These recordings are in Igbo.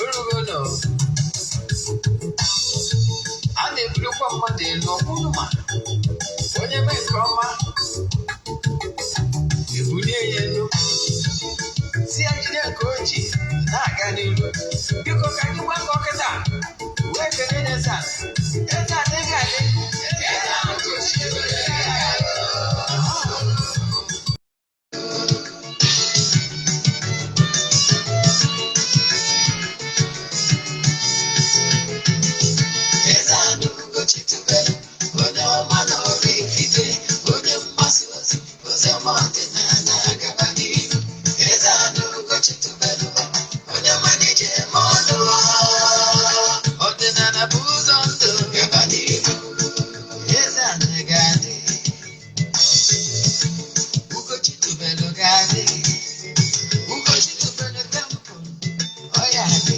Orugo a na-ebulukwa mmadụ elu ọbụrụ ma onye mee nke ọma, ebulie ya elu, si ya jide nke o ji na-aga n'ilu. Biko, ka anyị gbakọ kịta wee kelee eze a. Eze adịghị adị. Eze ahụ gosiri. Eze Ugochi tubelu, onye ọma na Oraifite, onye mgbasa ozi, ozi ọma ọdịnala gaba n'ihu. Eze Ugochi tubelu, onye ọma na-eje eme ọnụ. Ọdịnala bụ ụzọ ndụ, gaba n'ihu. Eze Anị ga-adị, Ugochi tubelu ga-adị, Ugochi tubelu temple, ọ ya adị.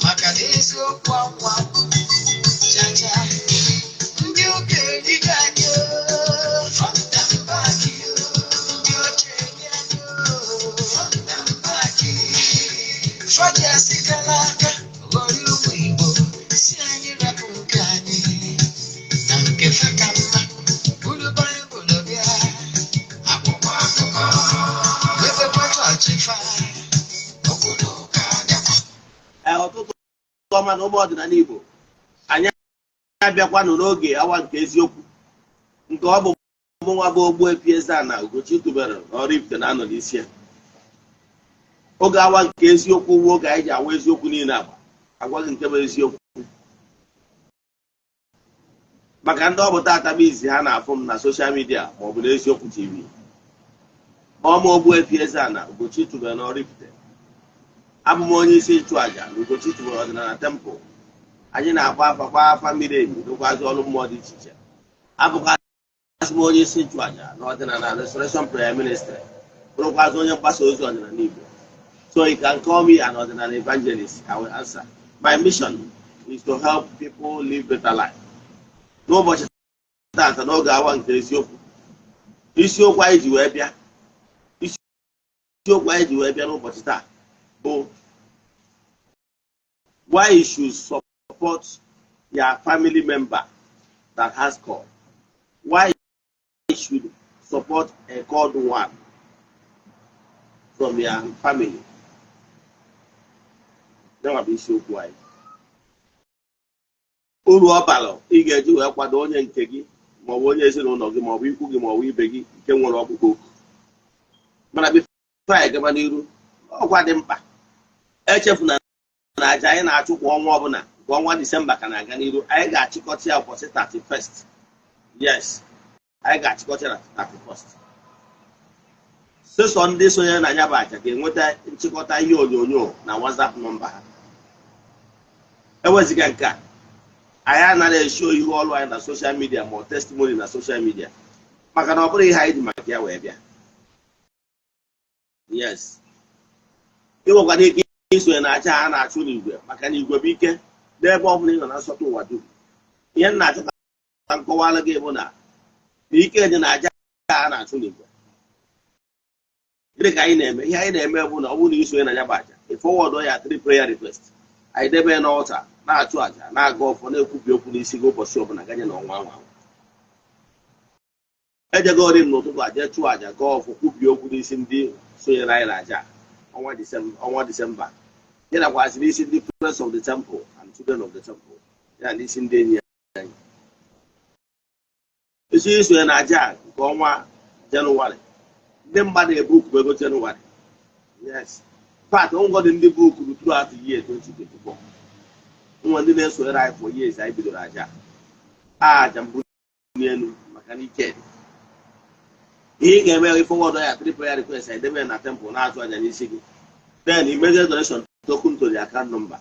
Maka na eziokwu anwa chacha, ndị ụka erigo anyị oo, front and back oo, ndị oche eri anyị oo, front and back. Fọdụ asịkala aka ghọrọ ụmụ Igbo, si anyị rapụ nke anyị na nke fa ka mma. Buru Baịbụl bịa, akwụkwọ akụkọ, mepekwa chọọchị fa, okwu na ụka bịakwa. Ee, ọtụtụ ọma na ụmụ ọdịnala Igbo, anyị abịakwanụ n'oge awa nke eziokwu, nke ọ bụ mụnwa bụ Ogbuefi Eze-Ana Ugochi tubelu na Oraifite na-anọ n'isi ya. Oge awa nke eziokwu wu oge anyị ji awa eziokwu niile agba agwa gị nke bụ eziokwu. Maka ndị ọ bụ tata bụ izi ha na-afụ m na social media maọbụ n'Eziokwu TV, ọma Ogbuefi Eze-Ana Ugochi tubelu na Oraifite, abụ m onye isi nchụaja na Ugochi tubelu ọdịnala temple. Anyị na-agba afa, gba afa miri emi, rụkwazị ọrụ mmụọ dị iche iche. Abụkwazị m onye isi nchụaja na ọdịnala Restoration Prayer Ministry, bụrụkwazị onye mgbasa ozi ọdịnala Igbo. So you can call me an ọdịnala evangelist, I will answer. My mission is to help people live better life. N'ụbọchị tata, n'oge awa nke eziokwu, isiokwu anyị ji wee bịa n'ụbọchị taa bụ why you should support your family member that has called. Why you should support a called one from your family. Ya bụ isiokwu anyị. Uru ọ bara ị ga-eji wee kwado onye nke gị, maọbụ onye ezinụlọ gị, maọbụ ikwu gị, maọbụ ibe gị nke nwere ọkpụkpọ oku. Mana before anyị gaba n'iru, ọkwa dị mkpa, echefuna na aja anyị na-achụ kwa ọnwa ọbụla nke ọnwa Disemba ka na-aga n'iru. Anyị ga-achịkọta ya ụbọchị 31st. Yes, anyị ga-achịkọta ya na 31st. Sesọ ndị sonyere na ya bụ aja ga-enweta nchịkọta ihe onyonyo na WhatsApp nọmba ha. Eweziga nke a, anyị anaghị eshow ihu ọrụ anyị na social media ma ọ testimony na social media, maka na ọ bụrụ ihe anyị ji maka ya wee bịa. Yes, ị nwekwara ike isonye na aja a na-achụ n'igwe, maka na igwe bụ ike n'ebe ọ bụla ị nọ na nsọtụ ụwa dum. Ihe m na-achọ ka nkọwara gị bụ na ike dị na aja a na-achụ n'igwe. Gịnị ka anyị na-eme? Ihe anyị na-eme bụ na ọ bụrụ na isonye na ya bụ aja, ị forward ya three prayer request, anyị debe ya n'altar, na-achụ aja, na-aga ọfọ, na-ekwubi okwu n'isi gị ụbọchị ọbụla ganye na ọnwa anwa. Ejegori m n'ụtụtụ aja, chụọ aja, gaa ọfọ, kwubie okwu n'isi ndị sonyere anyị na aja ọnwa Disemba, ya nakwazị n'isi ndị friends of the temple and children of the temple, ya na n'isi ndị enyi anyị. Isi isonye na aja nke ọnwa Jenụwarị, ndị mmadụ ebookụ ego Jenụwarị. Yes, fact, ngọdị ndị bookuru throughout the year 2024, nwe ndị na-esonyere anyị for years. Anyị bidoro aja aja mbụ elu maka na ike dị. Ihe ị ga-eme, forward ya three prayer request, anyị debe ya na temple, na-achụ aja n'isi gị, then immediate donation token to the account number.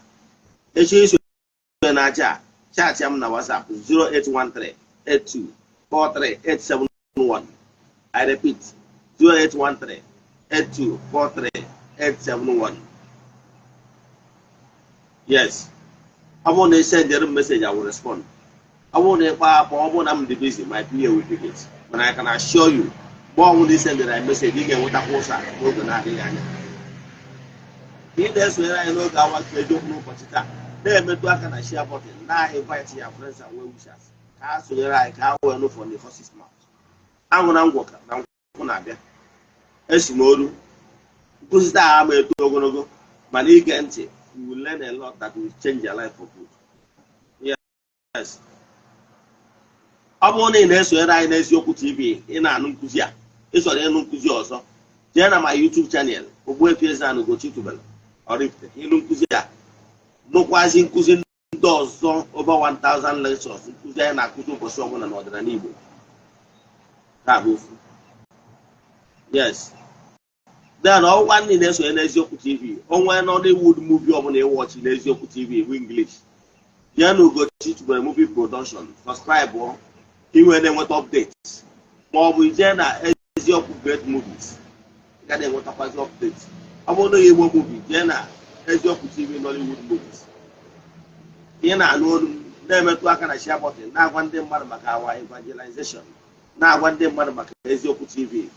Echi isonye na aja, chat ya m na WhatsApp 0813 82 43 871. I repeat, 0813 82 43 871. Yes, ọ bụrụ na ị sendere m message, I will respond. Ọ bụrụ na ịkpọ akpọ, ọ bụrụ na m dị busy, my PA will pick it. But I can assure you Mgbe ọbụla i sendịrị anyị message, ị ga-enwetakwa ụsa n'oge na-adịghị anya. Ka ị na-esonyere anyị n'oge awa nke eziokwu n'ụbọchị taa, na-emetụ aka na share button, na-invite ya friends and well wishers ka ha sonyere anyị, ka ha wee nụ from the horse's mouth. Aṅụ na ngwọ ka na nkwụ na-abịa. Esi m oru nkụzi taa ama eto ogologo, mana ige ntị, you will learn a lot that will change your life for good. Yes, ọ bụrụ na ị na-esonyere anyị n'Eziokwu TV, ị na-anụ nkụzi a, ị chọrọ ịnụ nkụzi ọzọ, jee na my YouTube channel, Ogbuefi Eze-Ana Ugochi tubelu Oraifite, ịnụ nkụzi a, nụkwazi nkụzi ndị ọzọ, over 1000 lectures, nkụzi anyị na-akụzi ụbọchị ọbụla n'ọdịnala Igbo. Ka bụ ofu. Yes, then ọgwa ndị na-esonye n'Eziokwu TV, onwe Nollywood movie ọbụla ị watch n'Eziokwu TV bụ English, jee na Ugochi tubelu Movie Production, subscribe ka ị wee na-enweta updates, ma ọ bụ jee na Eziokwu Great Movies, ị ga na-enwetakwazi updates. Ọ bụrụ na Igbo movie, jee na Eziokwu TV Nollywood Movies. Ị na-anụ olu m, na-emetụ aka na share button, na-agwa ndị mmadụ maka our evangelization, na-agwa ndị mmadụ maka Eziokwu TV.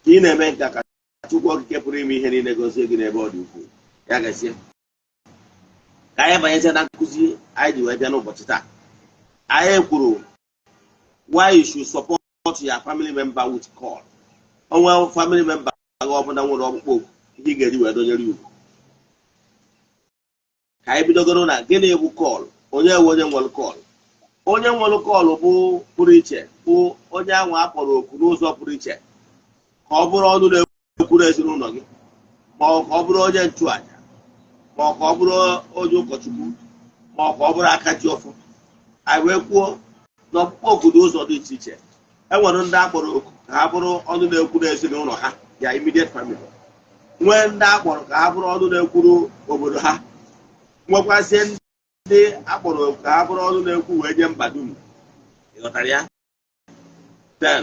Ka ị na-eme nke ka Chukwu Okike pụrụ ime ihe niile gozie gị n'ebe ọ dị ukwuu. Ya gazie. Ka anyị banyezie na nkụzi anyị ji wee bịa n'ụbọchị taa. Anyị kwuru why you should support your family member with call. Onwe family member gị ọbụla nwere ọkpụkpọ oku, ihe ị ga-eji wee donyere ugwu. Ka anyị bidogoro na gịnị bụ call? Onye bụ onye nwere call? Onye nwere call bụ pụrụ iche, bụ onye ahụ a kpọrọ oku n'ụzọ pụrụ iche ka ọ bụrụ ọnụ na-ekwuru ezinụlọ gị, ma ọ ka ọ bụrụ onye nchụaja, ma ọ ka ọ bụrụ onye ụkọchukwu, ma ọ ka ọ bụrụ aka ji ọfọ. Anyị wee kwuo na ọkpụkpọ oku dị ụzọ dị iche iche. E nwere ndị akpọrọ oku ka ha bụrụ ọnụ na-ekwuru ezinụlọ ha, ya immediate family, nwee ndị akpọrọ ka ha bụrụ ọnụ na-ekwuru obodo ha, nwekwazie ndị akpọrọ oku ka ha bụrụ ọnụ na-ekwu wee nye mba dum. Ịghọtara ya? Then,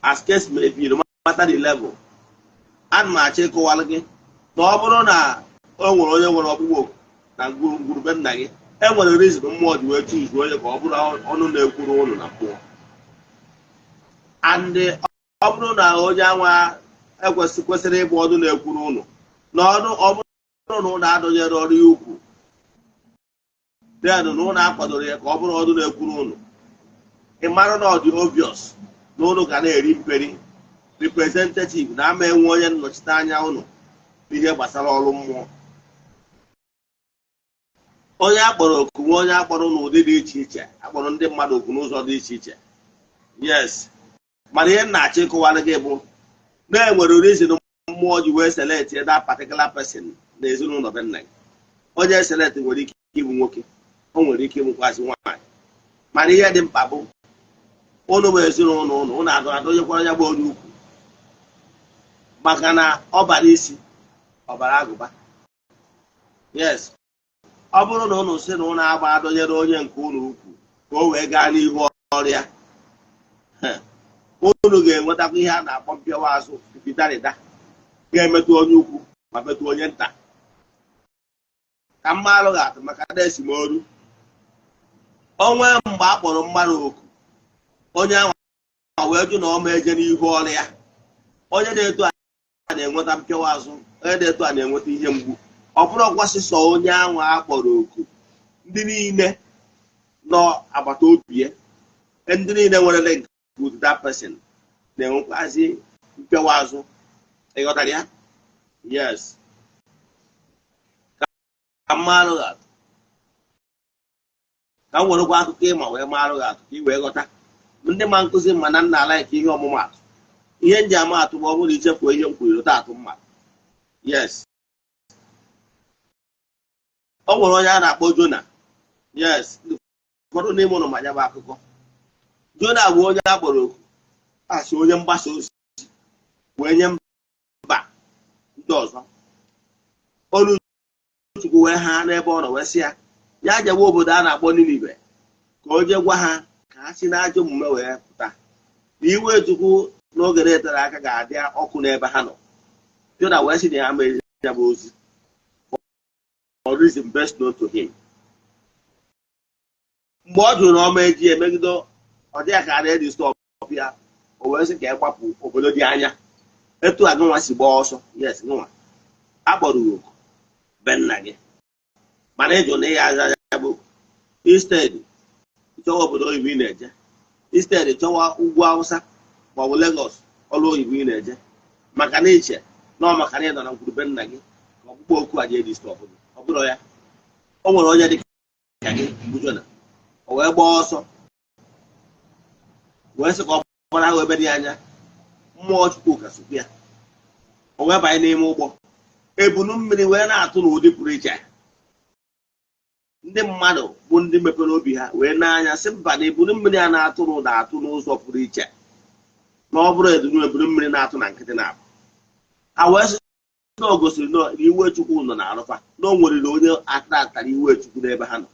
as case may be, no matter the level, ana m achọ ịkọwara gị na ọ bụrụ na o nwere onye nwere ọkpụkpọ oku na ngwurube nna gị, e nwere reason mmụọ ji wee choose onye ka ọ bụrụ ọnụ na-ekwuru ụnụ na mmụọ. And ọ bụrụ na onye anwa ekwesị kwesịrị ịbụ ọnụ na-ekwuru ụnụ na ọnụ, ọ bụrụ na ụnụ adọnyere ọrụ ya ukwu, then na ụnụ akwadoro ya ka ọ bụrụ ọnụ na-ekwuru ụnụ, ị mara na ọ dị obvious na ụnụ ga na-eri mperi representative na ama enwe onye nnọchite anya ụnụ n'ihe gbasara ọrụ mmụọ. Onye akpọrọ oku nwe onye akpọrọ n'ụdị dị iche iche, akpọrọ ndị mmadụ oku n'ụzọ dị iche iche. Yes, mana ihe m na-achọ ịkọwara gị bụ na enwere reason mmụọ ji wee select that particular person na ezinụlọ be nna gị. Onye select nwere ike ịbụ nwoke, o nwere ike ịbụkwazị nwaanyị, mana ihe dị mkpa bụ ụnụ bụ ezinụlọ ụnụ, ụnụ adọ adọnyekwara ya bụ onye ukwu, maka na ọ bara isi ọbara agụba. Yes, ọ bụrụ na ụnụ sị na ụnụ agba adọnyere onye nke ụnụ ukwu ka o wee gaa n'ihu ọrịa, ụnụ ga-enwetakwa ihe a na-akpọ mpịawa azụ, pipidarịda ga-emetụ onye ukwu ma metụ onye nta. Ka mma alụghị atụ maka na esimoru onwe mgbe a kpọrọ mmadụ oku, onye ahụ wee jụ na ọ ma eje n'ihu ọrụ ya, onye na-eto a na-enweta mpịawa azụ, onye na-eto a na-enweta ihe mgbu. Ọ bụrụ gwasịsọ onye ahụ a kpọrọ oku, ndị niile nọ agbata obi ya, ndị niile nwere link with that person na-enwekwazi mpịawa azụ. Ịghọtara ya? Yes, ka m maalụ gị atụ, ka m werekwa akụkọ ịma wee maalụ gị atụ ka ị wee ghọta. Ndị ma nkụzi ma na nna ala nke ihe ọmụmatụ, ihe nji ama atụ bụ ọ bụrụ na ichefuo ihe m kwuru, atụ mmadụ. Yes, o nwere onye a na-akpọ Jona. Yes, ụfọdụ n'ime ụlọ ma ya bụ akụkọ. Jona bụ onye a kpọrọ oku asị onye mgbasa ozi wee nye mba ndị ọzọ. Olu Chukwu wee ha n'ebe ọ nọ, wee sị ya ya jewe obodo a na-akpọ Ninive ka o jee gwa ha ka ha si n'ajọ omume wee pụta, na iwe Chukwu n'oge na-etere aka ga-adị ọkụ n'ebe ha nọ. Jona wee sị na ya ama ya bụ ozi for reason best known to him. Mgbe ọ jụrụ na ọma eji emegide, ọ dị ya ka a na-e disturb ya, o O wee sị ka ya gbapụ obodo dị anya. Etu a gịnwa si gbaa ọsọ, yes, gịnwa akpọrọ gị oku be nna gị, mana ịjụ na ịya aza ya bụ instead chọwa obodo oyibo ị na-eje, instead chọwa ugwu Awụsa maọbụ Lagos, ọrụ oyibo ị na-eje, maka na iche na ọ maka na ị nọ na ngwurube nna gị ka ọkpụkpọ oku a ji edisturb gị. Ọ bụrụ ya, o nwere onye dị ka gị bụ Jona, o wee gbaa ọsọ, wee sị ka ọ gbara ahụ ebe dị anya. Mmụọ Chukwuka sokwu ya. O wee banye n'ime ụgbọ, ebunu mmiri wee na-atụ n'ụdị pụrụ iche. Ndị mmadụ bụ ndị mepere obi ha wee n'anya sị mba, na ebunu mmiri a na-atụ n'ụda atụ n'ụzọ pụrụ iche, na ọ bụrụ ebunu mmiri na-atụ na nkịtị na-abụ. Ha wee sị na o gosiri na iwe Chukwu nọ na arụfa, na o nweriri onye atara atara iwe Chukwu n'ebe ha nọ.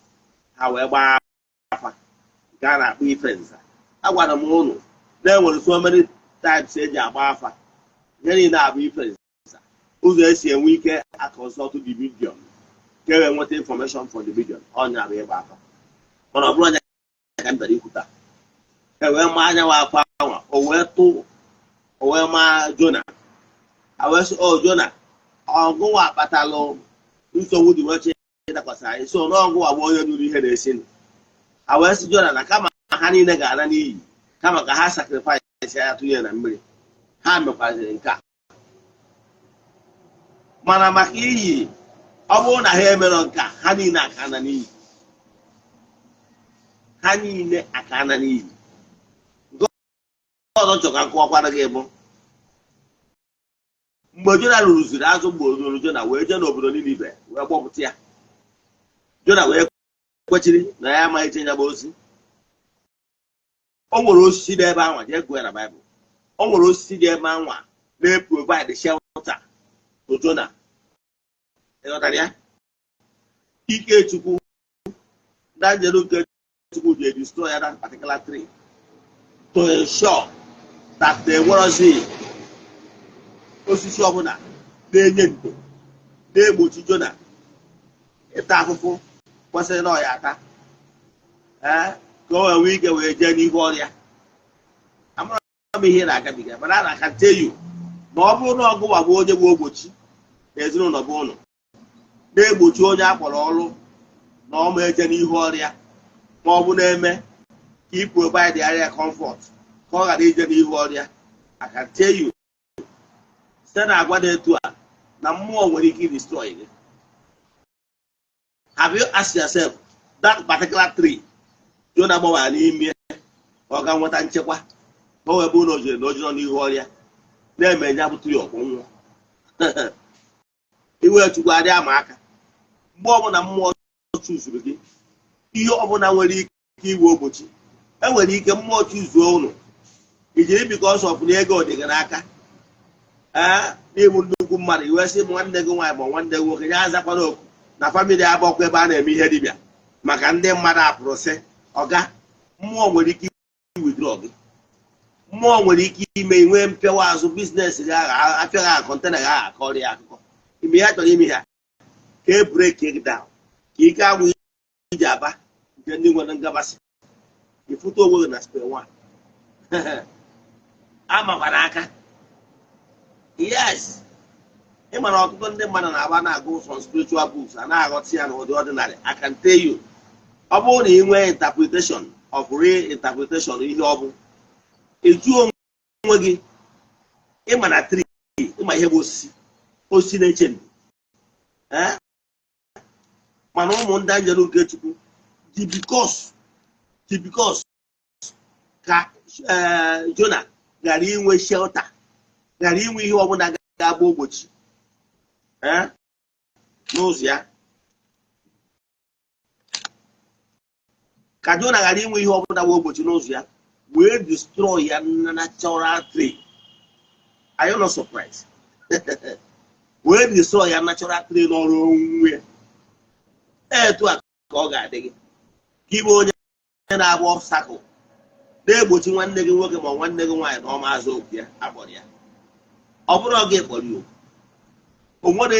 Ha wee gbaa afa nke a na-akpọ ife nza. Agwara m ụnụ na enwere so many types eji agba afa. Ihe niile abụ ife nza, ụzọ esi enwe ike aconsult the medium ka e wee nweta information from the medium. Ọnya bụ ịgba afa, mana ọ bụrụ onye ka m bịara ikwu taa. E wee maa anyanwụ afọ anwa, o wee tụ, o wee maa Jona. A wee sị, o Jona, ọgụnwa akpatalụ nsogbu dị weche ịdakwasị anyị, so n'ọgụnwa bụ onye nụrụ ihe na-esi. A wee sị Jona na kama ha niile ga-ana n'iyi, kama ka ha sacrifice ya, tụnye na mmiri. Ha mekwaziri nke a, mana maka iyi, ọ bụrụ na ha emerọ nke a, ha niile aka na n'iyi, ha niile aka na n'iyi. Nke ọzọ chọrọ ka nkọwakwara gị bụ mgbe Jona rụrụziri azụ gburu Jona, wee jee n'obodo Ninive wee gbọpụta ya. Jona wee kwechiri na ya amaghị eje ya bụ ozi. O nwere osisi dị ebe anwa, jee gụọ ya na Baịbụl. O nwere osisi dị ebe anwa na-eprovide shelter to Jona. Ịghọtara ya? Ike Chukwu, ndị anjelu nke Chukwu ji destroy that particular tree to ensure that the enwerozi osisi ọbụla na-enye ndo na-egbochi Jona ịta afụfụ kwesịrị na ọ ya ata, ee, ka o wee nwee ike wee jee n'ihu ọrịa. Amara m ihe na-agabiga, mana a na tell you na ọ bụrụ na ọgụwa bụ onye bụ ogbochi na ezinụlọ bụ ụlọ na-egbochi onye a kpọrọ ọrụ na ọma eje n'ihu ọrịa, ma ọ bụ na-eme ka ị provide area comfort ka ọ ghara ije n'ihu ọrịa, I can tell you site na agwa dị etu a na mmụọ nwere ike destroy gị. Have you asked yourself, that particular tree Jona gbawara n'ime, ọ ga nweta nchekwa ka o wee bụrụ na o jere na o jere n'ihu ọrịa na-eme ya bụ tree ọkpọnwụ? Iwe Chukwu adị ama aka. Mgbe ọbụla mmụọ chuzuru gị, ihe ọbụla nwere ike iwe ogbochi. Enwere ike mmụọ chuzuo ụnụ ijiri because of na ego dị gị n'aka, ee, n'ịbụ nnukwu mmadụ, iwe sị nwanne gị nwaanyị ma nwanne gị nwoke ya azakwana oku na family abọkwa ebe a na-eme ihe dibịa, maka ndị mmadụ apụrụ sị ọga. Mmụọ nwere ike iwithdraw gị. Mmụọ nwere ike ime inwe mpịawa azụ, business gị agha afịa gị, container gị agha akọrọ ya akụkọ ime ya chọrọ ime ha ka e break gị down, ka ike agwụ iji aba nke ndị nwere ngabasị ịfụta onwe gị na square one amakwara aka. Yes, ị mara ọtụtụ ndị mmadụ na-agba na-agụ some spiritual books, a na-aghọta ya n'ụdị ordinary. I can tell you, ọ bụrụ na ị nwee interpretation of real interpretation, ihe ọ bụ eju onwe gị, ịma na tree, ịma ihe bụ osisi, osisi na-eche ndụ, ee, mana ụmụ ndị anjelu nke Chukwu dị because ka Jona ghara inwe shelter, ghara inwe ihe ọbụla ga-agba ogbochi n'ụzọ ya, ka Jona ghara inwe ihe ọbụla gba ogbochi n'ụzọ ya, wee destroy ya natural tree. Are you not surprised? Wee destroy ya natural tree n'ọrụ onwe ya. Etu a ka ọ ga-adị gị ka ịbụ onye na-agba obstacle na-egbochi nwanne gị nwoke ma nwanne gị nwaanyị na ọma azụ okwu ya akpọrọ ya. Ọ bụrụ gị kpọrọ ya okwu, o nwere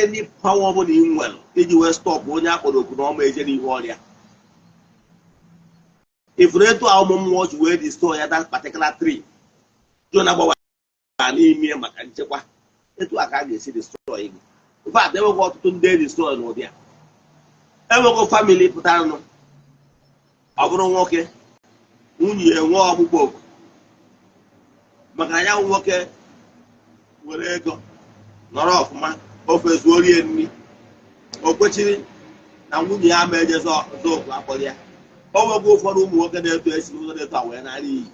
ndị power ọbụla ị nwere iji wee stop onye akpọrọ okwu na ọma eje n'ihu ọrịa. Ifuru etu a ụmụ mmụọ ji wee destroy ya that particular tree. Jona gbawara n'ime maka nchekwa. Etu a ka a ga-esi destroy gị. In fact, enwekwa ọtụtụ ndị e destroy n'ụdị a. Enwego family pụtaranụ, ọ bụrụ nwoke, nwunye enwe ọgbụgbọ oku maka na ya bụ nwoke were ego nọrọ ọfụma, ofe zuo rie nri. O kwechiri na nwunye ya ma eje zọọ oku akpọrọ ya. O nwego ụfọdụ ụmụ nwoke na-eto esi n'ụzọ na-eto a wee nara iyi,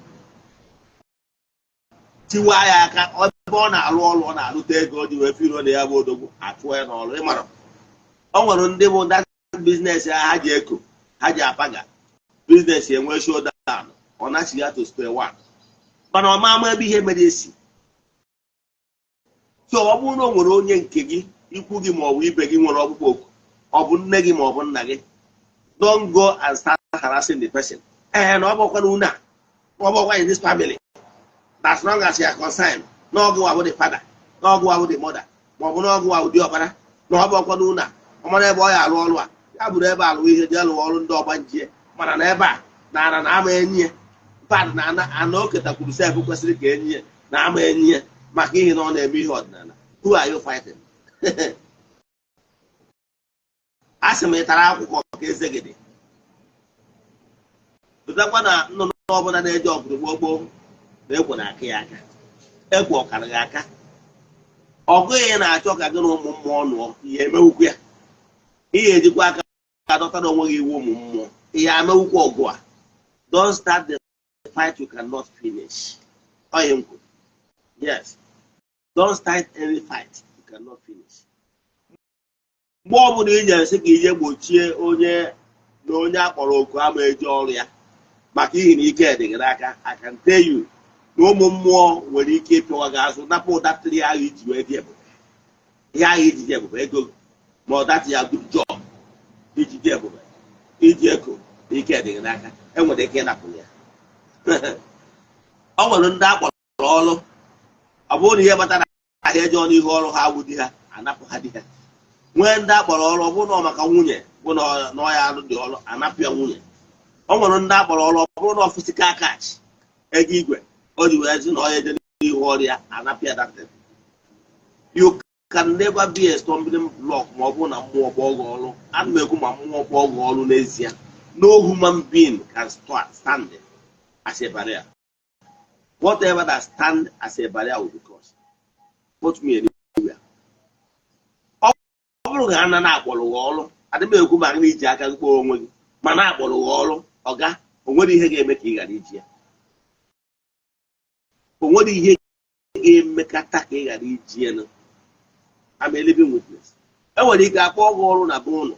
tiwa ya aka ebe ọ na-alụ ọrụ. Ọ na-alụta ego o ji wee firo na ya bụ odogwu, achụọ ya n'ọrụ. Ịmara o nwere ndị bụ that business ha ji eko, ha ji apaga business, enwe showdown, ọ nachi ya to square one, mana ọ ma ama ebe ihe mere esi. So ọ bụrụ na o nwere onye nke gị, ikwu gị ma ọ bụ ibe gị, nwere ọkpụkpọ oku, ọ bụ nne gị ma ọ bụ nna gị, don't go and start harassing the person. Ee, na ọ bụkwa na unu a, ọ bụkwa in this family, as long as you are concerned na ọgụ wa bụ the father, na ọgụ wa bụ the mother, ma ọ bụ na ọgụ wa bụ diọkpara, na ọ bụkwa na unu a, ọ mara ebe ọ ya arụ ọrụ a, ya bụrụ ebe alụ ihe ji alụ ọrụ ndị ọgbanje. Mana na ebe a na ana na ama enyi ya mmadụ na ana ana o ketakwuru sef kwesịrị ka enyi ya na ama enyi ya maka ihe na ọ na-eme ihe ọdịnala. Who are you fighting? A sị m, ị tara akwụkwọ ka eze gị dị. Pụtakwa na nnụnụ ọbụla na-eje ọgụrụ gboo gboo na ekwe na-aka ya aka, ekwe ọkara gị aka. Ọgụ ya na-achọ ka gị na ụmụ mmụọ nụọ ihe, emewukwu ya. Ihe ejikwa aka adọtara onwe gị iwu ụmụ mmụọ, ihe amewukwa ọgụ a. Don't start the fight you cannot finish. Ọ m kwuru. Yes, don't start any fight you cannot finish. Mgbe ọbụla ị nyere sị ka ije gbochie onye na onye akpọrọ oku ama eje ọrụ ya maka ihi na ike dị gị n'aka, I can tell you na ụmụ mmụọ nwere ike ịpịawa gị azụ, napụ ụdatịrị ahụ iji wee dị ebube, ihe ahụ iji dị ebube, ego ma ọ datị ya, good job iji dị ebube, iji eko na ike dị gị n'aka, enwere ike ịnapụ ya. Ọ nwere ndị akpọrọ ọrụ, ọ bụrụ na ihe kpatara ahịa ejọọ n'ihu ọrụ ha awụ di ha, anapụ ha di ha. Nwee ndị akpọrọ ọrụ, ọ bụrụ na ọ maka nwunye bụ na ọ ya alụ dị ọrụ, anapụ ya nwunye. Ọ nwere ndị akpọrọ ọrụ, ọ bụrụ na ọ physical cash, ego igwe o ji wee sị na ọ ya eje n'ihu ọrụ ya, anapụ ya that thing. You can never be a stumbling block ma ọ bụrụ na mmụọ kpọọ gị ọrụ. Ana m ekwu ma mmụọ kpọọ gị ọrụ n'ezie, no human being can stand as a barrier. Whatever that stand as a barrier will be caused. Put me anywhere. Ọ bụrụ na ana na-akpọrọ gị ọrụ, adị m ekwu ma iji aka gị kpọọ onwe gị, ma na-akpọrọ gị ọrụ, ọga, o nwere ihe ga-eme ka ị ghara iji ya. O nwere ihe ga-emekata ka ị ghara iji ya. I'm a living witness. E nwere ike akpọ gị ọrụ na be ụlọ,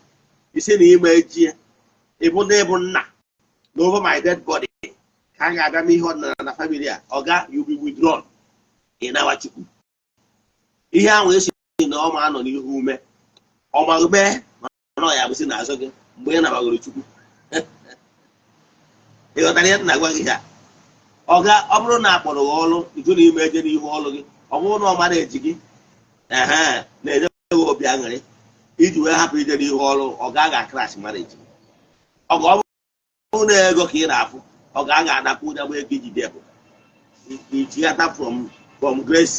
isi na ime eji ya, ịbụ na ịbụ nna na over my dead body ka a ga-abịa mee ihe ọdịnala na family a, ọga, you be withdrawn. Ị nawa Chukwu ihe ahụ esi na ọ ma anọ n'ihu ume ọ ma mee, mana ọ ya bụsị n'azụ gị mgbe ị nabagoro Chukwu. Ị ghọtara ihe m na-agwa gị ha? Ọga, ọ bụrụ na akpọrọ gị ọrụ, ịjụ na ime eje n'ihu ọrụ gị, ọ bụrụ na ọ mara eji gị ehe na-enye gị obi aṅụrị iji wee hapụ ije n'ihu ọrụ, ọ ga aga crash marriage. Ọ ga ọ bụrụ na ego ka ị na-afụ, ọ ga aga anapụ ụnya bụ ego iji dị ebube, ijighata from grace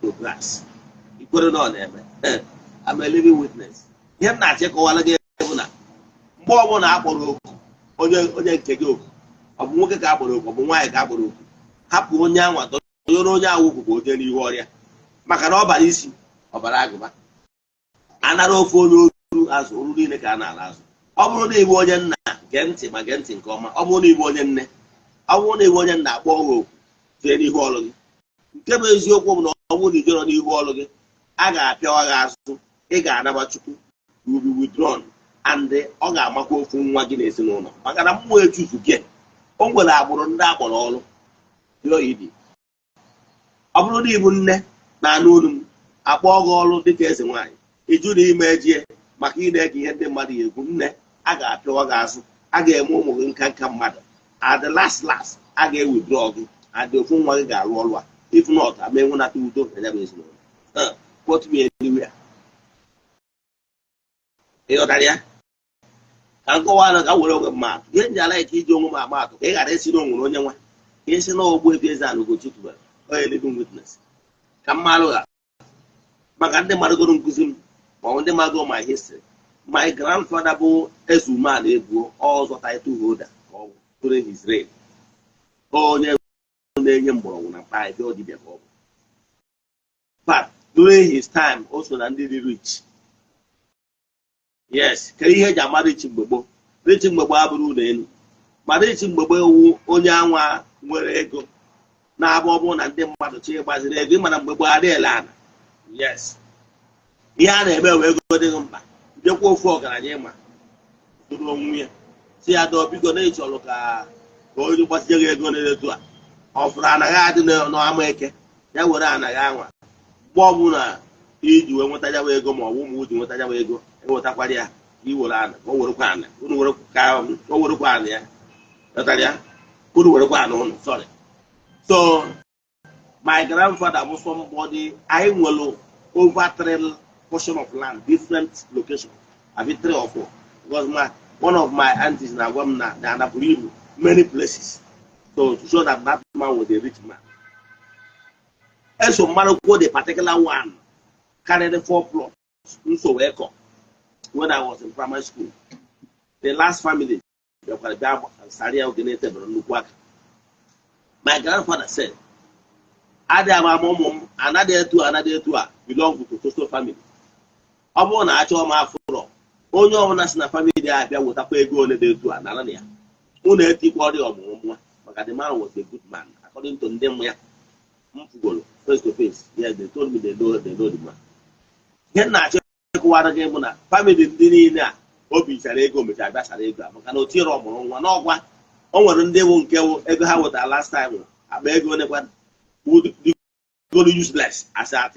to grace. Ikwere na ọ na-eme. I'm a living witness. Ihe m na-achọ ịkọwara gị bụ na mgbe ọbụla a kpọrọ oku onye, onye nke gị oku, ọ bụ nwoke ka a kpọrọ oku, ọ bụ nwaanyị ka a kpọrọ oku, hapụ onye anwa, dọnyere onye ahụ ukwu ka o jee n'ihu ọrịa, maka na ọ bara isi ọbara agụba anara ofe onye oru azụ oru niile ka a na-ala azụ. Ọ bụrụ na ịbụ onye nna, gee ntị, ma gee ntị nke ọma. Ọ bụrụ na ịbụ onye nne, ọ bụrụ na ịbụ onye nna, akpọ gị oku, jee n'ihu ọrụ gị. Nke bụ eziokwu bụ na ọ bụrụ na ijero n'ihu ọrụ gị, a ga-apịawa gị azụ, ị ga-anaba Chukwu, you will be withdrawn, and ọ ga-amakwa ofu nwa gị n'ezinụlọ, maka na mmụọ echufu gị. O nwere agbụrụ ndị akpọrọ ọrụ dị. Ọ bụrụ na ịbụ nne na-anụ olu m, akpọọ gị ọrụ dịka eze nwaanyị, ịjụ na ime ejie maka ị na-ege ihe ndị mmadụ ya ekwu, nne, a ga-apịawa gị azụ, a ga-eme ụmụ gị nka nka mmadụ. At the last last, a ga-ewithdraw gị, and ofu nwa gị ga-arụ ọrụ a. If not, ama enwenata udo na ya bụ ezinụlọ. Quote me anywhere. Ị ghọtara ya? Ka m kọwara, ka m were onwe m atụ. Ihe nji ala ike iji onwe m ama atụ, ka ị ghara isi na onwere onye nwa ka isi na Ogbuefi Eze-Ana Ugochi tubelu. Onye living witness ka mmalụ ha maka ndị marụgoro nkụzi m ma ọ bụ ndị marụgoro my history. My grandfather bụ Eze Umeala Ebuo, ọzọ title holder ka ọ bụ during his reign. Onye na-enye mgbọrọgwụ na mkpa ahịhịa dibịa ka ọ bụ. But during his time, o so na ndị dị rich. Yes, kedu ihe eji ama rich mgbe gboo? Rich mgbe gboo abụrụ ụlọ elu, ma rich mgbe gboo ewu onye anwa nwere ego na-abụ ọ bụrụ na ndị mmadụ chọ ịgbaziri ego. Ịmana mgbe gboo adịghị ele ana. Yes, ihe a na-eme wee ego dịghị mkpa, jekwa ofu ọgaranya ịma zụrụ onwe ya, si ya dọọ, biko, na ịchọrọ ka onye gbazinye gị ego na-etu a, ọ fụrụ anaghị adị n'ama eke ya were anaghị anwa. Mgbe ọbụla iji wee nweta ya ego, ma ọ bụ ụmụ ji nweta ya ego, ewetakwara ya ka i were ana, ka o werekwa ana unu were, ka o werekwa ana ya ghọtara ya, unu werekwa ana ụnụ. Sorry. So my grandfather bụ somebody anyị nwere over three portion of land, different location, abi three or four, because my one of my aunties na-agwa m na ana buru ibu many places. So to show that that man was a rich man, eso mmadụ kwuo the particular one carried four plots nso wee kọ when I was in primary school. The last family bịakwara bịa sarịa oge na-etebere nnukwu aka. My grandfather said, adịghị ama ama ụmụ m anaghị etu anaghị etu a belong to so family. Ọ bụrụ na achọọ m afụrọ, onye ọbụla si na family a bịa wetakwa ego ole dị etu a nara na ya, unu etikwa ọrịa ọmụmụ nwa, maka the man was a good man according to ndị mmụ ya m fugoro face to face. Yes, they told me they know the man. Ihe m na-achọ ịkụwara gị bụ na family ndị niile a o bichara ego mechara bịachara ego a, maka na o tinyere ọmụrụ nwa n'ọgwa. O nwere ndị bụ nke wụ ego ha wetara last time, akpa ego nekwa goro useless as at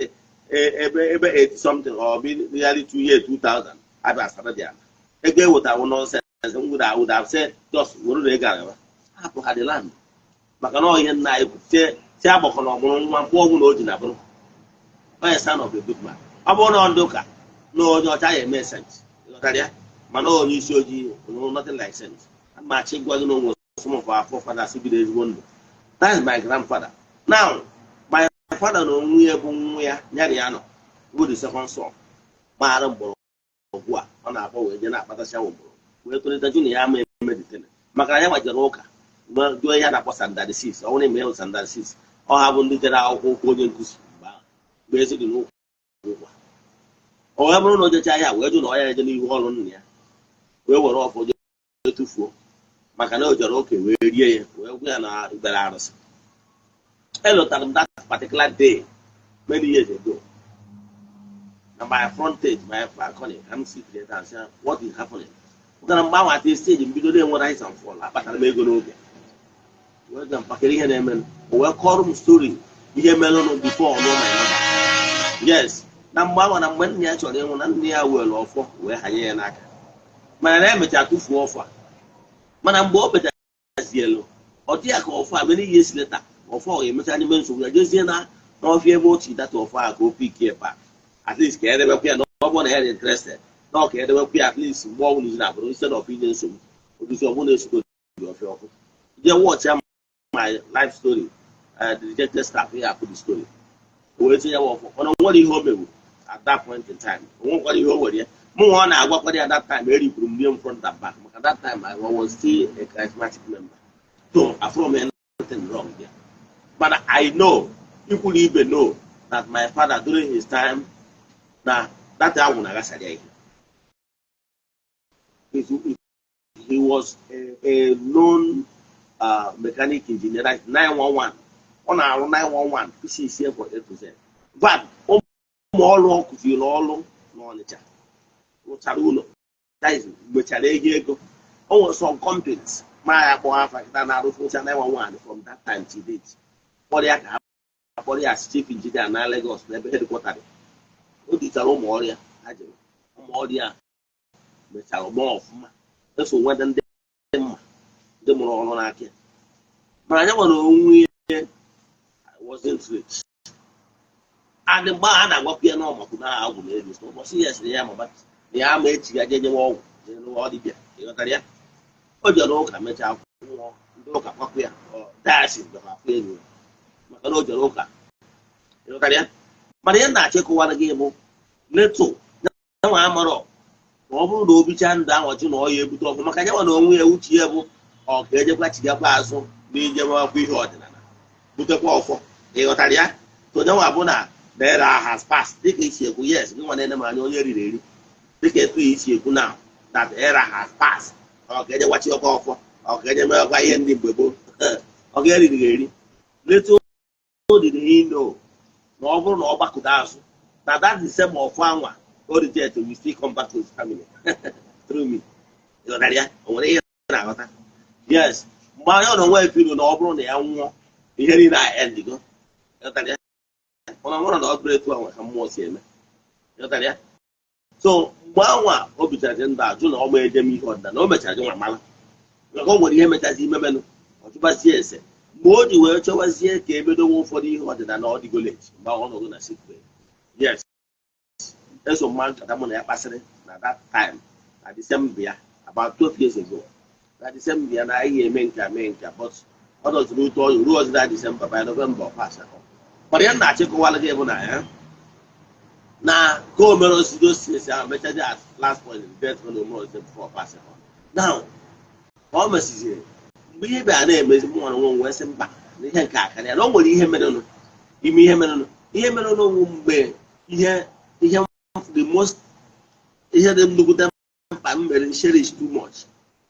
ebe 80 something or be nearly 2 years 2000 abịa asara dị ala ego ewetara wụ nonsense. Would have said just were na ego agaba hapụ ha the land, maka na ọ ihe nna anyị kwuru tie agbakọ na ọmụrụ nwa mkpụ ọgwụ na o ji na bụrụ onye son of a good man. Ọ bụrụ na ndị ụka na onye ọcha ya eme sense, ịghọtara ya, mana onye isi ojii, no, nothing like sense. Ma achị gwa gị na onwe some of our forefathers bido ezigbo ndụ. That is my grandfather. Now my father na onwe ya bụ nwa ya nyara ya nọ bụ the second son maara mgbọrọgwụ a ọ na-akpọ wee jee na-akpatasị awụ mgbọrọgwụ wee tolite jụ na ya ama emeditere, maka na ya gbajere ụka jụọ ihe a na-akpọ standard 6. Ọ bụrụ na eme standard 6, ọ ha bụ ndị jere akwụkwọ ụkwụ onye nkụzi mgbe ahụ, mgbe ezi dị n'ụkwụ ụkwa. O wee bụrụ na o jecha ya wee jụ na ọ ya eje n'ihu ọrụ nna ya wee were ọfọ jee tụfuo, maka na o jere ụka wee rie ya wee gwa ya na ikpere arụsị. Elotara m that particular day many years ago na my frontage, my balcony, ka m si there and say, "What is happening?" Maka na mgbe ahụ at a stage mbido na-enwe rise and fall, akpatara m ego n'oge wee ga mpakịrị ihe na-eme. O wee kọrọ m story ihe merenụ before ọ my mother. Yes, na mgbe ahụ na mgbe nna ya chọrọ ịnwụ, na nna ya were ọfọ wee hanye ya n'aka, mana na emechara tụfuo ọfọ a. Mana mgbe o mechazielu, ọ dị ya ka ọfọ a many years later, ọfọ ọ ga-emecha n'ime nsogbu ya jezie na n'ọfịa ebe otu data ọfọ a ka o pick back, at least ka edebekwa ya, na ọ bụrụ na ya dị interested na ọ ka edebekwa ya, at least mgbe ọbụla izi na-abụrụ instead of inye nsogbu oduzi ọbụla esiko dị ọfịa ọkụ. Jee watch ya my life story, the rejected staff, ya akụ the story. O wee tinye ya ọfọ, mana o nwere ihe o mewu at that point in time. O nwekwara ihe o were ya mụ nwa ọ na-agwakwara ya. That time eripụrụ m rie m front and back, maka that time I was still a charismatic member, so afro m anything wrong there. But I know ikwuru ibe know that my father during his time na that ahụ na-aghasara ya ihe. He was a known mechanic engineer, like 911. Ọ na-arụ 911 pieces here for A to Z. But ụmụ ọrụ ọ kụziri ọrụ n'Ọnịcha rụchara ụlọ, that is, mechara ego ego. O nwere some companies ma ya kpọọ afa kịta na-arụ fụcha 911 from that time to date. Kpọrọ ya ka ha kpọrọ ya as chief engineer na Lagos, n'ebe headquarter dị. O duchara ụmụ ọrụ ya, ha jere ụmụ ọrụ ya mechara gbaa ọfụma, eso nweta ndị mma ndị mụrụ ọrụ n'aka ya. Mana ya nwere onwe ya wasn't rich, and mgbe ahụ a na-agwakwa ya na ọmakwu na agwụ na ego so ụbọchị ya sịrị ya mama na ya ama echi ya jee nyewe ọgwụ jee nụwa dibịa, ịghọtara ya. O jere ụka mechaa kwụọ ndị ụka kwakwu ya diocese bịakwa akwụ ego, maka na o jere ụka. Ịghọtara ya? Mana ihe na-achọ ịkụwara gị bụ neto nwa amarọ na ọ bụrụ na o bichaa ndụ ahụ ọchụ na ọ ya ebute ọfụ, maka nyanwa na onwe ya, uche ya bụ ọ ka ejekwa chigakwa azụ n'ije nwakwa ihe ọdịnala, butekwa ọfọ. Ịghọtara ya? To nyanwa bụ na the era has passed, dịka isi ekwu. Yes, gị nwa na-ene m anya, onye riri eri, dịka etu ya isi ekwu na that era has passed, ọ ka eje gwachi ọkwa ọfọ, ọ ka eje mewakwa ihe ndị mgbe gboo, ọ ga eriri eri. Little did he know na ọ bụrụ na ọ gbakụta azụ na that the same ọfọ anwa o reject will still come back to his family through me. Ịghọtara ya? O nwere ihe na-aghọta? Yes, mgbe anya ọ na onwe efiru na ọ bụrụ na ya nwụọ, ihe niile a endigo. Ịghọtara ya? Mana ọ bụrụ na ọ bụrụ etu ahụ ka mmụọ si eme. Ịghọtara ya? So mgbe anwa o bichara ndụ ajụ na ọ ma eje m ihe ọdịnala, o mechara jụ nwa mara maka o nwere ihe mechazi imemenụ, ọ chụbazie ese. Mgbe o ji wee chọwazie ka ebedowe ụfọdụ ihe ọdịnala, ọ dịgo late. Mgbe ọ nọgo na sick bed. Yes, eso mma nkata mụ na ya kpasịrị na that time na December ya, about 12 years ago, na December ya, na anyị ga-eme nke a, mee nke a, but ọ dọziri ute ọyụ ruo ọzọ na December. By November ọ pass. Mana ya na-achịkọwara gị bụ na ya na ka o mere osido si ahụ mechazi at last point death when o mere ozi before pass on. Now ka ọ mesiziri, mgbe ihe bịara na-emezi, mụ nwere onwe m wee sị mba, na ihe nke aka ya na o nwere ihe merenụ ime, ihe merenụ, ihe merenụ onwe mgbe ihe ihe the most ihe dị nnukwute mkpa m mere cherish too much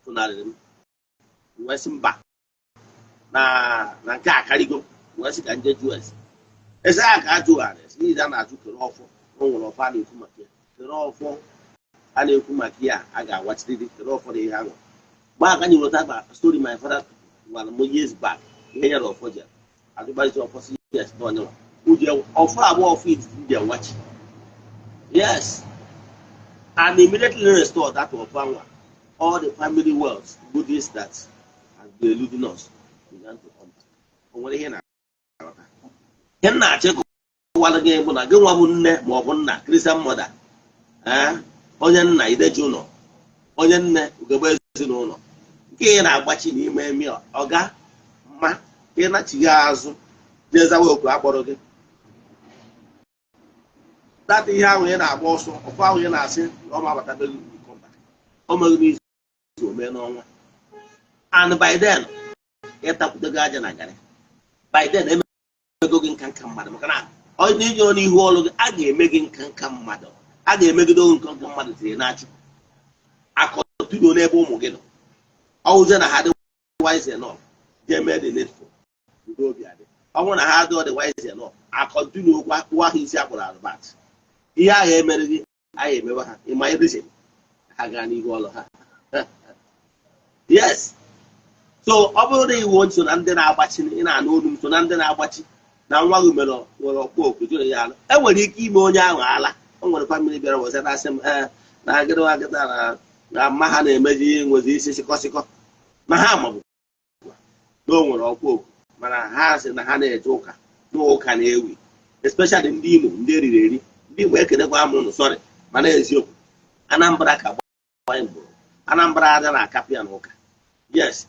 funarịrị m. Wee sị mba, na nke a karịgo. Wee sị ka nje jụọ ese. Ese a ka a jụgharị ese niile a na-ajụ kere ọfọ. O nwere ọfọ a na-ekwu maka ya, kere ọfọ a na-ekwu maka ya, a ga-awachirịrị kere ọfọ na ihe ahụ. Mgbe aka anyị weta ba story my father gwara m years back, ihe nyere ọfọ ji ajụgbazi ọfọ si yes, na onye nwa uji ọfọ abụọ, ọfọ izizi ndị awachi. Yes, and immediately restore that ọfọ anwa, all the family wealth, goodies that has been eluding us began to come back. O nwere ihe na-aghọta? Ihe m na-achọ ịkọwara gị bụ na gị nwa bụ nne ma ọ bụ nna, Christian mother, ee, onye nna ideji ụlọ, onye nne ugegbe ezinụlọ, nke ị na-agbachi n'ime emi ọga mma ka ị nachighi azụ jee zawa oku akpọrọ gị. Data ihe ahụ ị na-agba ọsọ, ọfọ ahụ ị na-asị na ọ ma abatabeghị, o meghị n'izu, o mee n'ọnwa, and by then ịtakwutego aja na garị. By then emego gị nka nka mmadụ, maka na onye ije n'ihu ọrụ gị, a ga-eme gị nka nka mmadụ, a ga-emegide gị nka nka mmadụ tinye na-achụ akọtudo n'ebe ụmụ gị nọ. Ọwụzie na ha dị wise enough, jee mee the needful, udo obi adị. Ọ bụrụ na ha adịghị dị wise enough, akọntinu okwu, akpụwa ha isi akpụrụ alụbat. Ihe ahụ emere gị anyị emewe ha. Ịma reason ha gaa n'ihu ọrụ ha? Yes. So ọ bụrụ na iwu so na ndị na-agbachi, ị na-anụ olu m, so na ndị na-agbachi na nwa gị mere nwere ọkpọ oku jụrụ ya ala, enwere ike ime onye ahụ ala. O nwere family bịara wezata asị m, ee, na agịrị agịta na mma ha na-emeji nwezi isi sịkọ sịkọ, na ha maọbụ na o nwere ọkwa oku, mana ha sị na ha na-eje ụka, na ụka na-ewi, especially ndị Imo, ndị eriri eri, ndị Igbo. Ekenekwa m ụnụ, sorry, mana eziokwu, Anambra ka gbanye mgboro, Anambra ada na akapịa na ụka. Yes,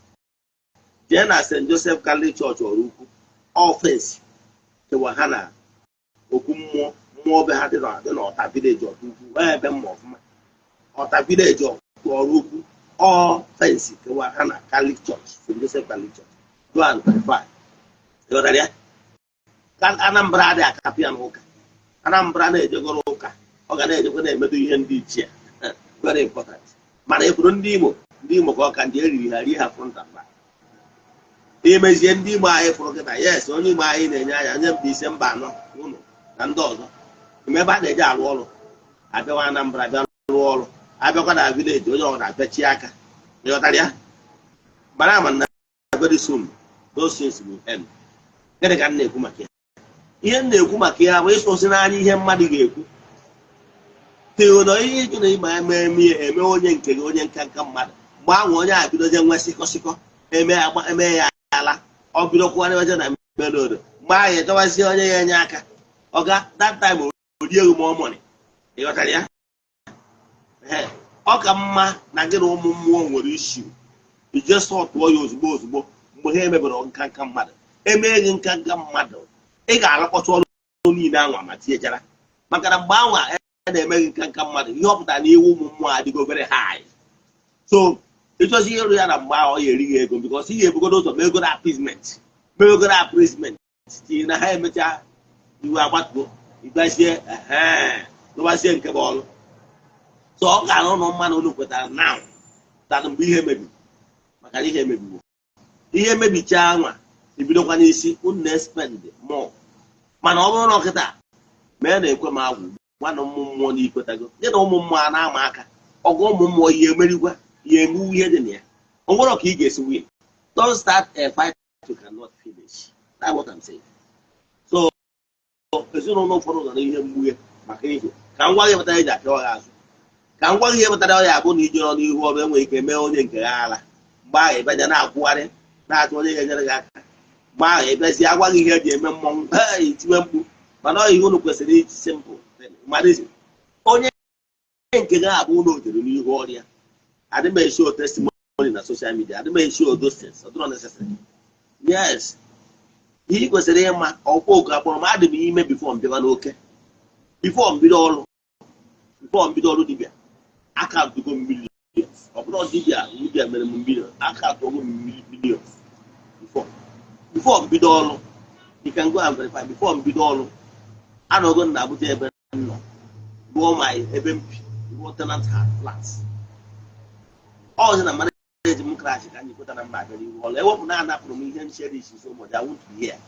jee na St. Joseph Catholic Church ọrụ ukwu ọfensi kewa ha na okwu mmụọ mmụọ be ha dị n'Ọta village ọrụ ukwu, ebe mma ọfụma, Ọta village ọrụ ukwu, ọ fence kewa ha na Catholic Church, St. Joseph Catholic Church. Go and verify. Ịghọtara ya? Anambra adịghị akapịa na ụka. Anambra na-ejegoro ụka, ọ ga na-ejekwa na-emedo ihe ndị ichie, very important. Mana ịfụrụ ndị Imo, ndị Imo ka ọ ka ndị eriri ha rie ha front and back. Imezie ndị Imo anyị fụrụ kịta. Yes, onye Imo anyị na-enye anya onye mba ise, mba anọ ụnụ na ndị ọzọ ime ebe a na-eje arụ ọrụ, abịawa Anambra bịa rụọ ọrụ, abịakwa na village, onye ọ na-abịachi aka. Ịghọtara ya? Mana ama na very soon those things will end. Gịnị ka m na-ekwu maka ya? Ihe m na-ekwu maka ya bụ ịsụsị n'anya ihe mmadụ ga-ekwu teo na ihe ịjụ na ịma eme eme eme onye nke gị, onye nka nka mmadụ. Mgbe ahụ onye a bidozie nwe sịkọsịkọ eme eme ya ala, ọ bidokwarịwaje na mmelodo. Mgbe ahụ ịchọwazie onye ya enye aka, ọga that time orie gị more money. Ịghọtara ya? Ee, ọ ka mma na gị na ụmụ mmụọ nwere issue, ije sọtụọ ya ozugbo ozugbo mgbe ha emebere nka nka mmadụ, emee gị nka nka mmadụ. Ị ga-alụkọcha ọrụ niile anwa ma tinyechara, maka na mgbe anwa a na-eme gị nka nka mmadụ, ihe ọ pụtara na iwu ụmụ mmụọ adịgo very high. So ịchọzi ịrụ ya na mgbe ahụ, ọ ya eri gị ego, because ị ga-ebugodo ụzọ megoro appeasement, megoro appeasement, tinye na ha, emechaa iwe agbatuo, ịgbazie ehe, lụbazie nke bụ ọrụ. So ọ ga-arụ ụlọ mmanụ unu kwetara now than mgbe ihe mebiri, maka na ihe emebiwo, ihe mebichaa nwa, ebidokwa n'isi, unu na-spend more. Mana ọ bụrụ na ọkịta mee na-ekwe m agwụ nwanne, ụmụ mmụọ na ikwetago gị na ụmụ mmụọ a na-ama aka ọgụ, ụmụ mmụọ ihe emerigwa ya, emewu ihe dị na ya. O nwere ka ị ga-esi win. Don't start a fight you cannot finish. That's what I'm saying. So ezinụlọ ụfọdụ nọ n'ihe mgbughe maka ihe ka m gwa gị kpatara eji apịawa gị azụ. Ka m gwa gị ihe kpatara ọ ya abụ na ije n'ihu ọrụ enwere ike mee onye nke gha ala. Mgbe ahụ ịbịaja na-akwụgharị, na-achọ onye ga-enyere gị aka. Mgbe ahụ ịbịazi agwa gị ihe eji eme mmọnwụ, hey, tiwe mkpu. Mana ọ ihe unu kwesịrị iji simple mmadụ, onye nke gị abụ ụlọ ojere n'ihu ọrịa. Adị m eshow testimony na social media, adị m eshow those things, ọ dịrọ necessary. Yes, ihe ị kwesịrị ịma, ọkwa oku akpọrọ m, adị m ime before m bịaba n'oke, before m bido ọrụ, before m bido ọrụ dibịa, aka dugo m millions. Ọ bụrụ dibịa, dibịa mere m million, aka atụgo m millions before m bido ọrụ. You can go and verify. Before m bido ọrụ, anọgo m na Abuja ebe m nọ rụọ my ebe m bi, rụọ tenant flat. Ọ na marriage m crash ka anyị kweta na mba abịa n'ihu ọrụ. Ewepụ na anapụrụ m ihe m cherish so much, I won't be here.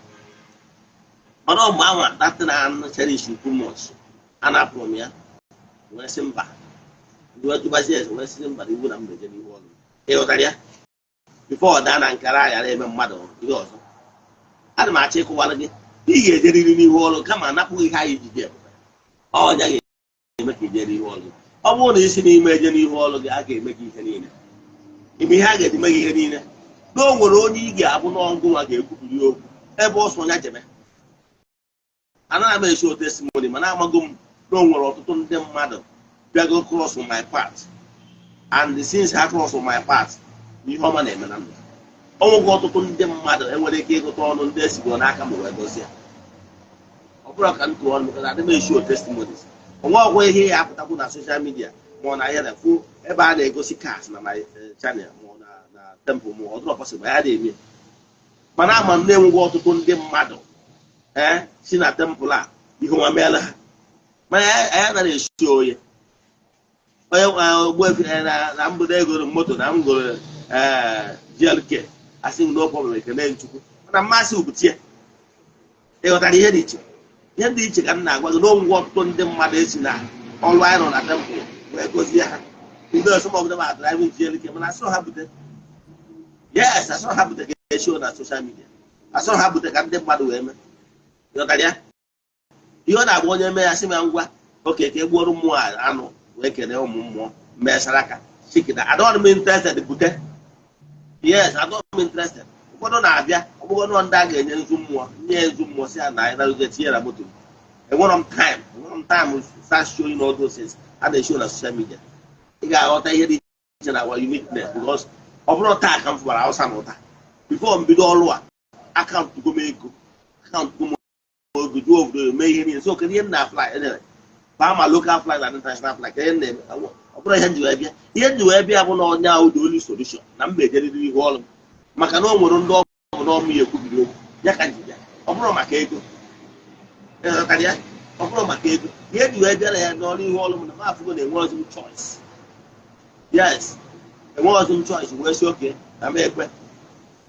Mana ọ mgbe anwa that na cherish too much, anapụrụ m ya, wee sị mba, wee jụbazie eze, wee sị mba na iwu na m na-eje n'ihu ọrụ. Ịghọtara ya? Before ọ daa na nkara ghara eme mmadụ ihe ọzọ, ana m achọ ịkụwara gị, ị ga-ejeriri n'ihu ọrụ, kama anapụghị ihe anyị jide ọnya ga-eme ka ije n'ihu ọrụ. Ọ bụrụ na isi n'ime eje n'ihu ọrụ gị, a ga-eme gị ihe niile. Ime ihe a ga-eji mee gị ihe niile na o nwere onye ị ga-abụ n'ọngụ nwa ga-ekwubiri okwu ebe ọsọ ya jebe. Anaghị m eshow testimony, mana amago m na o nwere ọtụtụ ndị mmadụ bịago cross my path, and since ha cross my path, ihe ọma na-eme na ndụ. Ọnwụgo ọtụtụ ndị mmadụ enwere ike ịgụta ọnụ ndị esigoro n'aka m wee gozie. Ọ bụrụ ka m tụọ ọnụ, maka na adị m eshow testimonies. Onwe ọgwụ ihe ya apụtakwu na social media, ma ọ na ya na fụ ebe a na-egosi cars na my channel, ma ọ na temple, ma ọ dịrọ possible ya na-eme. Mana ama m na-enweghị ọtụtụ ndị mmadụ ee si na temple a ihe nwa meela ha. Mana anyị anaghị esi onye onye ogbuefi na mbodo egoro moto na m goro ee GLK, asị m no problem, ekene Chukwu. Mana mmasị ubutie, ịghọtara ihe dị iche? Ihe dị iche ka m na-agwa gị na onwegwe ọtụtụ ndị mmadụ esi na ọrụ anyị nọ na temple wee gozie ha. Ndị some of them are driving GLK, mana asịrọ ha bute. Yes, asịrọ ha bute ka eshow na social media, asịrọ ha bute ka ndị mmadụ wee mee. Ịghọtara ya? Ihe ọ na-agba onye mee ya, sị m ya ngwa oke ka e gbuoro mmụọ anụ wee kelee ụmụ mmụọ, mee saraka chikida. Adọghị m interested bute. Yes, adọghị m interested. Ụfọdụ na-abịa, ọ bụghị nọ ndị a ga-enye nzu mmụọ, nye nzu mmụọ, si ya na anyị narụzie, tinye na moto. Enwerọ m time, enwerọ m time start showing all those things a na-eshow na social media. Ị ga-aghọta ihe dị iche na our uniqueness, because ọ bụrụ taa ka m fụbara Hausa na ụta, before m bido ọrụ a, akaụntụ go m ego, akaụntụ go m ego juo obodo, mee ihe niile. So kedu ihe m na-fly anyway? Baa ma local flight na international flight, ka ihe m na-eme. Ọ bụrụ ihe m ji wee bịa, ihe m ji wee bịa bụ na onye ahụ dị only solution na m ejeriri ihu ọrụ m, maka na o nwere ndị ọ bụ na ọmụ ya ekwubiri okwu ya ka m ji bịa. Ọ bụrụ maka ego, ịghọtara ya? Ọ bụrụ maka ego, ihe ji wee bịa na ya n'ọrụ ihu ọrụ m na m afụgo na enweghịzi m choice. Yes, enweghịzi m choice, wee si oke na m ekwe.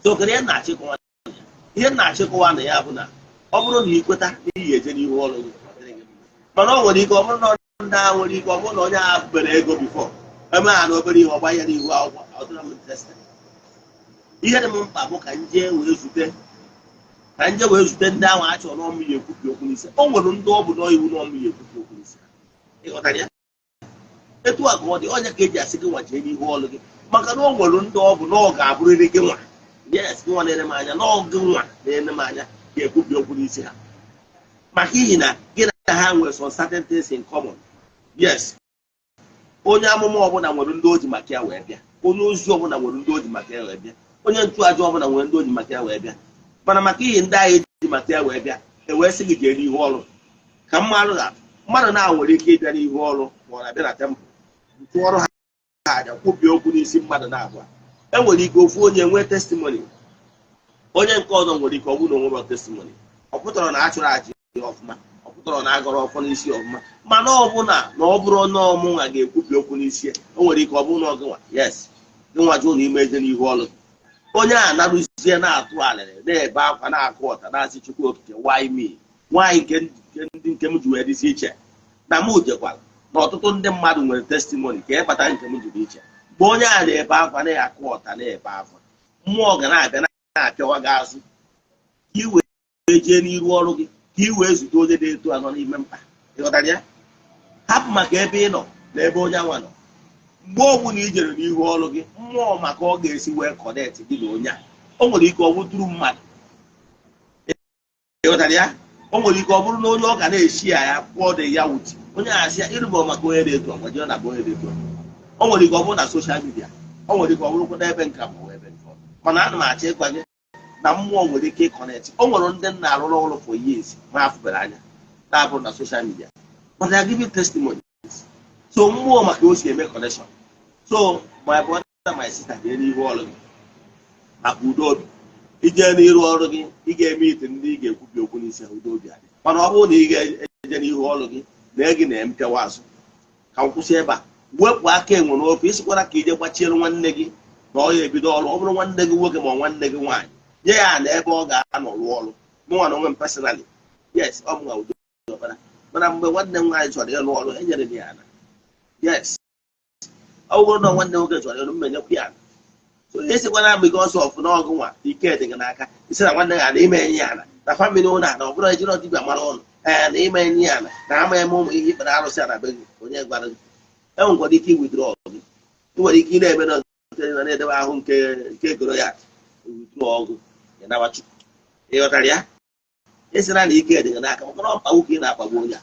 So kedu ihe m na-achịkọwa? Ihe m na-achịkọwa na ya bụ na ọ bụrụ na ị kweta na iyi eje n'ihu ọrụ gị, ọ dịrị gị mma. Mana ọ nwere ike ọ bụrụ na ndị ahụ nwere ike ọ bụrụ na onye ahụ bere ego before eme ha na obere ihe ọgba ya n'ihu akwụkwọ, ọ dịrọ m interested. Ihe dị m mkpa bụ ka nje wee zute, ka nje wee zute ndị ahụ a chọrọ n'ọmụ ya ekwupi okwu n'isi. O nwere ndị ọ bụ n'iwu n'ọmụ ya ekwupi okwu n'isi. Ịghọtara ya? Etu a ka ọ dị. Onye ka eji asị gị nwa jee n'ihu ọrụ gị, maka na o nwere ndị ọ bụ na ọ ga-abụrịrị gị nwa. Yes, gị nwa na-ene m anya, na ọ gị nwa na-ene m anya ga-ekwubi okwu n'isi ha, maka ihi na gị na ha nwere some certain things in common. Yes, onye amụma ọbụla nwere ndị o ji maka ya wee bịa, onye ozi ọbụla nwere ndị o ji maka ya wee bịa, onye nchụaja ọbụla nwere ndị o ji maka ya wee bịa. Mana maka ihi ndị agha eji maka ya wee bịa, Ewee sị gị jee n'ihu ọrụ ka mmadụ na mmadụ na nwere ike ịbịa n'ihu ọrụ, ma ọ na-abịa na temple tụọrọ ha aja, kwubie okwu n'isi mmadụ na-abụọ. Enwere ike ofu onye nwee testimony, onye nke ọzọ nwere ike ọ bụrụ na onwere testimony. Ọ pụtara na a chụrụ aja ya ọfụma, ọ pụtara na agọrọ ọfọ n'isi ọfụma, mana ọ bụ na ọ bụrụ na ọmụnwa ga-ekwubi okwu n'isi ya, o nwere ike ọ bụrụ na ọgịnwa, yes, gịnwa jụ na ime eje n'ihu ọrụ. Onye a narụzie na-atụ alịrị, na-ebe akwa, na-akụ ọta, na-asị, "Chukwu Okike, why me? Nwaanyị nke ndị nke m ji wee dịzi iche na m jekwara na ọtụtụ ndị mmadụ nwere testimony ka ịkpata nke m jiri iche." Mgbe onye a na-ebe akwa, na-akụ ọta, na-ebe akwa, mmụọ ga na-abịa na-apịawa gị azụ ka ị wee jee n'iru ọrụ gị, ka ị wee zute onye dị etu anọ n'ime mkpa. Ịghọtara ya? Hapụ maka ebe ị nọ na ebe onye anwa nọ. Mgbe ọbụla i jere n'ihu ọrụ gị, mmụọ maka ọ ga-esi wee connect gị na onye a. O nwere ike ọ bụtụrụ mmadụ. Ịghọtara ya? O nwere ike ọ bụrụ na onye ọ ga na-eshi ya, ya pụọ dị ya wuti onye a asị ya ịrụbọ maka onye dị etu a, gwaje na bụ onye dị etu a. O nwere ike ọ bụrụ na social media, o nwere ike ọ bụrụkwa n'ebe nka ma ọ bụ ebe nke ọzọ. Mana ana m achọ ịgwa gị na mmụọ nwere ike ịconnect. O nwere ndị nna arụrụ ọrụ for years ma afụbere anya na-abụrụ na social media, but they are giving testimonies. So mmụọ maka o si eme connection. So my brother, my sister, jee n'ihu ọrụ gị maka udo obi. Ije n'iru ọrụ gị, ị ga-eme ite ndị ị ga-ekwubi okwu n'isi ha, udo obi adị. Mana ọ bụrụ na ị ga-eje n'ihu ọrụ gị na gị na-empịawa azụ, ka m kwụsị ebe a. Wepụ aka enwe n'ofe. Isikwara ka ije gbachiere nwanne gị na ọ ya ebido ọrụ. Ọ bụrụ nwanne gị nwoke ma ọ nwanne gị nwaanyị, nye ya na ebe ọ ga-anọ rụọ ọrụ. Mụnwa na onwe m personally, yes, ọ mụnwa udo ọkpara, mana mgbe nwanne m nwaanyị chọrọ ịrụ ọrụ, enyere m ya ana. Yes, ọ bụrụ na nwanne nwoke chọrọ ịrụ, mmenyekwa ya ana. So esikwana because of na ọgụ nwa ike dị gị n'aka, isi na nwanne gị ana ime enyi ya ana na family ụlọ ana, ọ bụrụ ejiri ọdịbịa mara ụlọ ee na ime enyi ya ana na ama eme ụmụ ihe ikpere arụsị ana be gị. Onye gwara gị? Enwekwara ike iwithdraw gị. Ị nwere ike ị na-eme na na-edebe ahụ nke goro ya withdraw ọgụ ya nawa Chukwu. Ị ghọtara ya? Ịsịra na ike dị gị n'aka, maka na ọkpagbu ka ị na-akpagbu onye a.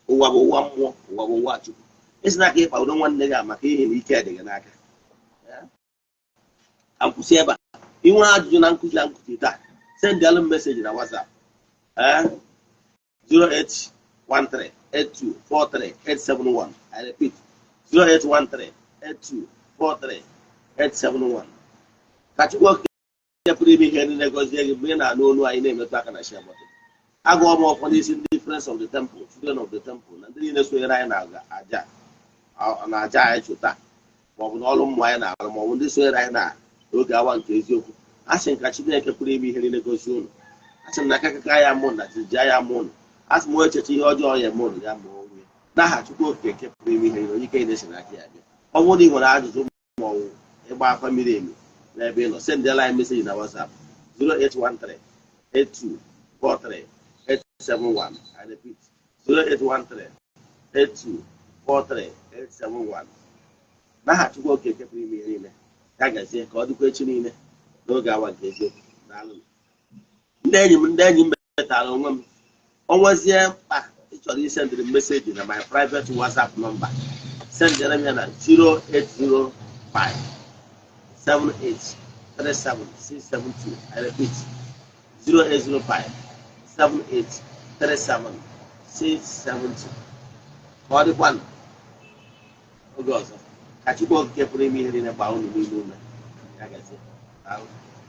Ụwa bụ ụwa mmụọ, ụwa bụ ụwa Chukwu. Ịsịna ka ịkpagbu nwanne gị a maka ihe na ike dị gị n'aka. Ka m kwụsị ebe a. Ị nwere ajụjụ na nkụzi na nkụzi taa, sendịalụ m message na WhatsApp, ee, 08138243871. I repeat, 08138243871. Ka Chukwu Okike pụrụ ime ihe niile gọzie gị mgbe ị na-anụ olu anyị, na-emetụ aka na share button. Agụọ m ọfọ n'isi ndị Friends of the Temple, Children of the Temple, na ndị niile sonyere anyị na aja na aja anyị chụta, maọbụ na ọrụ mmụọ anyị na-arụ, maọbụ ndị sonyere anyị na oge awa nke eziokwu. A sị nka Chineke pụrụ ime ihe niile gozie unu. A sị m na aka kaka ya mụ na jija ya mụ unu. A sị m onye echeche ihe ọjọọ ya eme unu, ya ma onwe ya. N'aha Chukwu Okike nke pụrụ ime ihe niile, onye ike na-esi n'aka ya bịa. Ọ bụrụ na ị nwere ajụjụ ma ọ bụ ịgba afa miri emi n'ebe ị nọ, sendịala anyị message na WhatsApp 0813 8243 871. I repeat, 0813 8243 871. N'aha Chukwu Okike pụrụ ime ihe niile, ya gazie. Ka ọ dịkwa echi niile n'oge awa nke eziokwu. Daalụ, ndị enyi m. Ndị enyi m, metara onwe m. O nwezie mkpa ị chọrọ isendịrị m message na my private WhatsApp number, sendịrị m ya na 0805 78 37 672. I repeat, 0805 78 37 672. Ka ọ dịkwanụ oge ọzọ. Ka Chukwu Okike pụrụ ime ihe niile gbaa unu niile ume. Ya gazie. Daalụ.